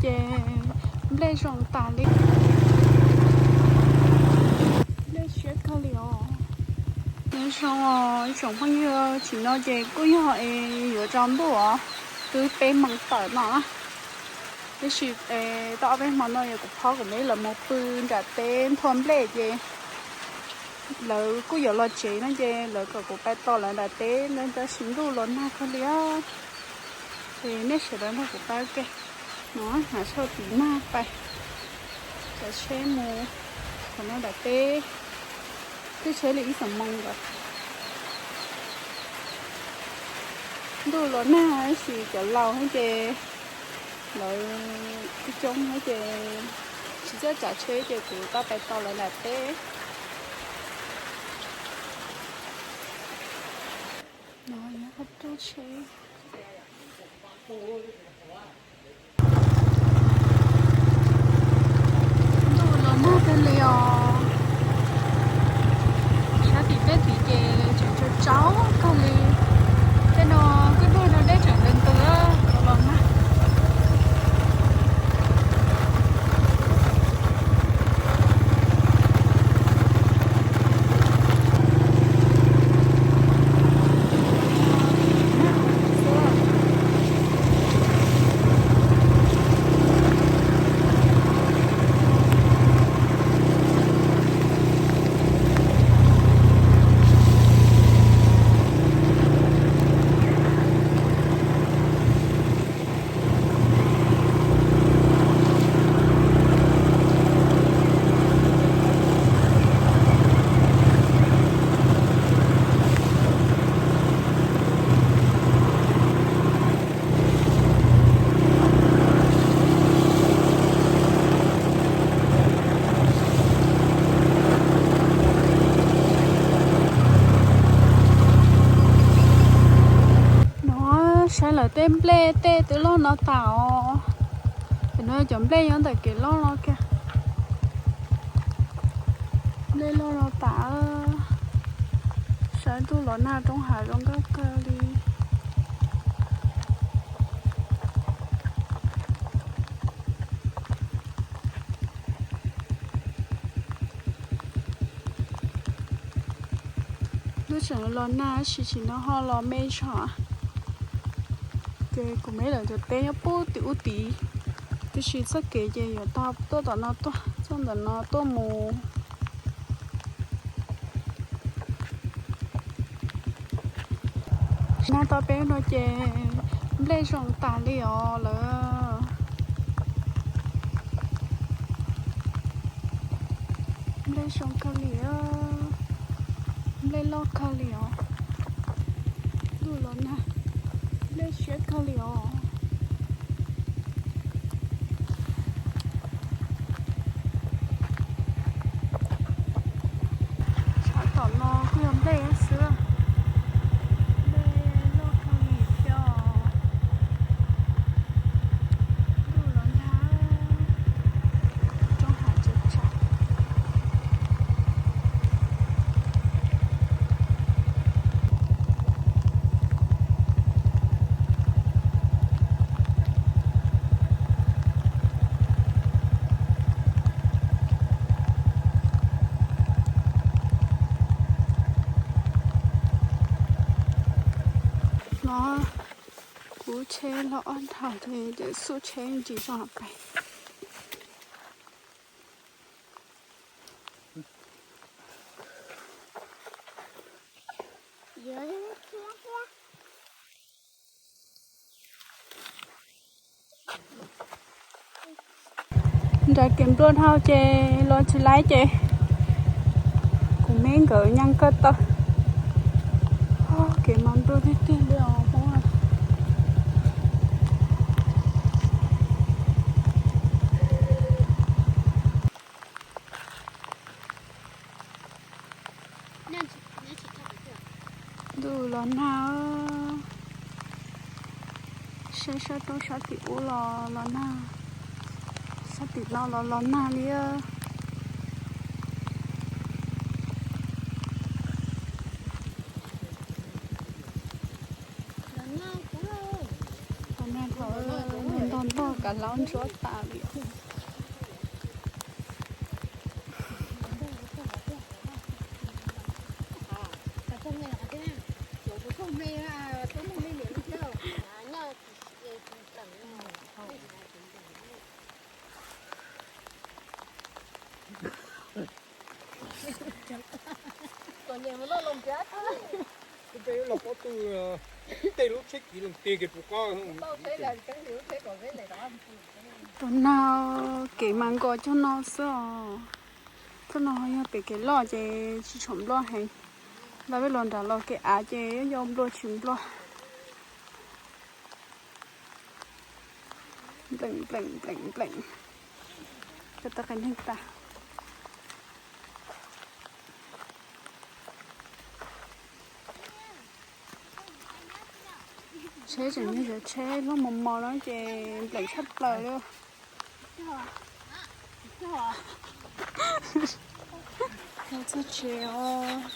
Ces nplej zoo tas li. Nplej siab kawg li os. Nyob zoo os tsoom phooj ywg, tam sim no ces kuj yog es yuav tsaus ntuj os, twb peb moos tawm no. Tab sis tau ob peb hmo no yog kuv phob kuv me lawv mus pw nram teb nthua nplej ces lawv kuj yuav los tsev no ces lawv kom kuv pais tos lawv nram teb no, tab sis ntuj los nag kawg li os. Es nej sawv daws nrog kuv pab ke no, hnav sab tim nag pais, cav tsheb mus qhov no nram teb, twb tsheb li ib xuab moos lawm. Ntuj los nag tab sis cov laus ces lawv coob coob ces tsis txawj tsav tsheb ces kuv tau pais tos lawv nram teb. No yog qhov rooj tsheb. Ntuj los nag kawg li os. Sab tim teb tid ces tseem tsaus tsaus kawg li. Tej no kwj dub no deb tseem ntws ntws los nag. No saib lawv tej nplej tej twb loj no tas os. Ces no cov nplej nyob ntawm kev loj los kiag. Nplej loj no tas. Saib ntuj los nag roob hav zoo nkauj kawg li. Lub sij hawm los nag tab sis tam sim no ho los me zog. Ces kuv me lawv cov teb nyob puag tim ub tid, tiam sis txoj kev ces yuav tau tuaj tom no tuaj, txoj ntawm no tuaj mus. Nag tau peb no ces nplej zoo tas li os lawm. Nplej zoo kawg li, nplej loj kawg li os. Ntuj los nag, nplej siab kawg li os. Sab tom no kuj yog nplej xwb, nplej loj kawg li thiab os. Ntuj los nag, roob hav tsav tsav. No kuv tsheb los ob nthawm ces xub tsheb ntsis tso pais. Nram kev nplua dhau ces los tsis laib ces kuv me nkawd nyees kawg tawm. Kev mas nplua tiag tiag li os Hmoob. Ntuj los nag, saib sab roob sab tim ub los los nag, sab tim no los los nag li. Los nag thaum ntog ntog Kav hlaub ntsuab tas li. Los pob tw, tej lub tsheb kiv leej twg kev pus qab. Tus no kev mas nkaus cog no xwb os. Txoj no yog pem kev loj ces tsis tshua nplua heev. Los peb los nram los kev av ces yuav yau nplua tsis nplua. Npleem npleem npleem npleem. Cov tau qis neeg tas. Tsheb tseem yog cov tsheb loj mos mos no ces npleem tshaj plaws li. Txog tsev os.